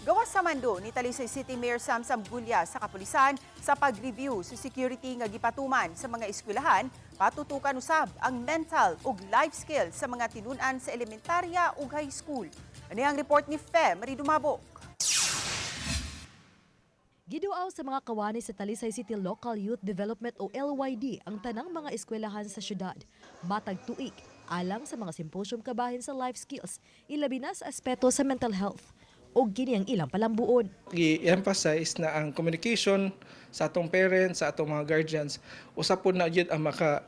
Gawas sa mando ni Talisay City Mayor Samsam Gullas sa kapulisan sa pag-review sa security nga gipatuman sa mga eskwelahan, patutukan usab ang mental ug life skills sa mga tinunan sa elementarya ug high school. Ani ang report ni Fe Marie Dumabok. Giduaw sa mga kawani sa Talisay City Local Youth Development o LYD ang tanang mga eskwelahan sa syudad. Matag tuig, alang sa mga symposium kabahin sa life skills, ilabi na sa aspeto sa mental health o kini ang ilang palambuon. I-emphasize na ang communication sa atong parents, sa atong mga guardians, usa pod na gyud ang maka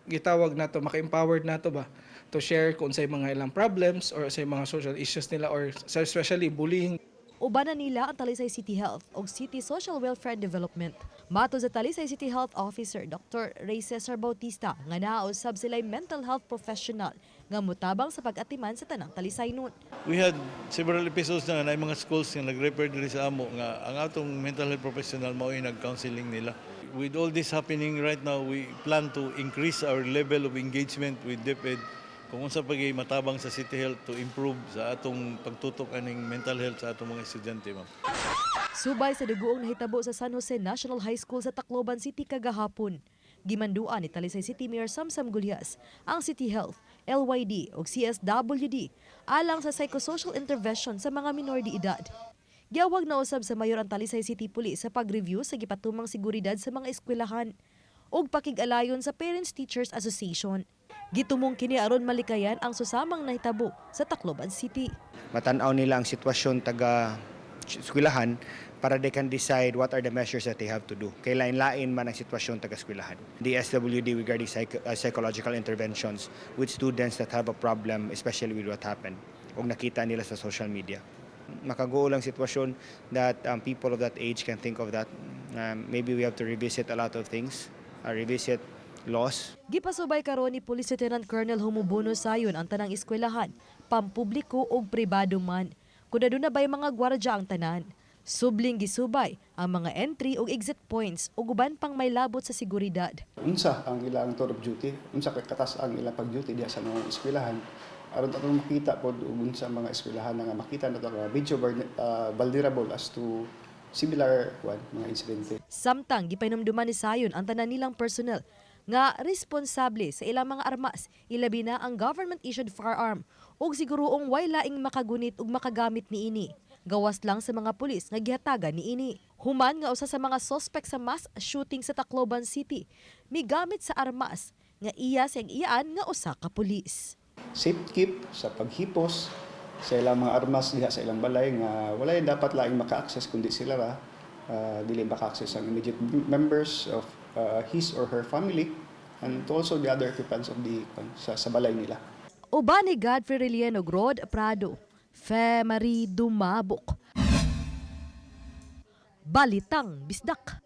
gitawag nato, maka-empowered nato ba to share kung unsay mga ilang problems or sa mga social issues nila or especially bullying. Uban na nila ang Talisay City Health o City Social Welfare and Development. Matod sa Talisay City Health Officer Dr. Ray Cesar Bautista nga nausab sila'y mental health professional nga mutabang sa pag-atiman sa tanang Talisaynon. We had several episodes na nga mga schools nga nag-refer diri sa amo nga ang atong mental health professional mao nag-counseling nila. With all this happening right now, we plan to increase our level of engagement with DepEd kung unsa pa'y matabang sa City Health to improve sa atong pagtutok aning mental health sa atong mga estudyante, ma'am. Subay sa dugoong nahitabo sa San Jose National High School sa Tacloban City kagahapon, gimanduan ni Talisay City Mayor Samsam Gullas ang City Health, LYD ug CSWD alang sa psychosocial intervention sa mga minor de edad. Giawhag na usab sa mayor ang Talisay City Police sa pag-review sa gipatumang seguridad sa mga eskwelahan ug pakig-alayon sa Parents Teachers Association. Gitumong kini aron malikayan ang susamang nahitabo sa Tacloban City. Matanaw nila ang sitwasyon taga eskwelahan para they can decide what are the measures that they have to do. Kay lain-lain man ang sitwasyon taga eskwelahan. The SWD regarding psychological interventions with students that have a problem, especially with what happened o nakita nila sa social media. Makaguol ang sitwasyon that people of that age can think of that. Maybe we have to revisit a lot of things, revisit laws. Gipasubay karon ni Police Lieutenant Colonel Humubono Sayon ang tanang eskwelahan, pampubliko ug pribado man. Kung aduna ba'y mga gwardya ang tanan. Subling gisubay ang mga entry ug exit points ug uban pang may labot sa seguridad. Unsa ang ilang tour of duty, unsa kay katas ang ilang pag-duty diha sa mga eskwelahan aron atong makita pod ug unsa ang mga eskwelahan nga makita nato nga medyo vulnerable as to similar kwan mga insidente. Samtang gipahinumduman ni Sayon ang tanan nilang personnel nga responsable sa ilang mga armas, ilabi na ang government-issued firearm ug siguruong way laing makagunit ug makagamit niini. Gawas lang sa mga pulis nga gihatagan niini. Human nga usa sa mga suspect sa mass shooting sa Tacloban City, migamit sa armas nga iya sa iyaan nga usa ka pulis. Safe keep sa paghipos sa ilang mga armas diha sa ilang balay nga walay dapat laing maka-access kundi sila ra, dili maka-access ang immediate members of his or her family and also the other occupants of the sa balay nila. Uban ni Godfrey Relieno, Rod Prado, Fe Marie Dumabok. Balitang Bisdak.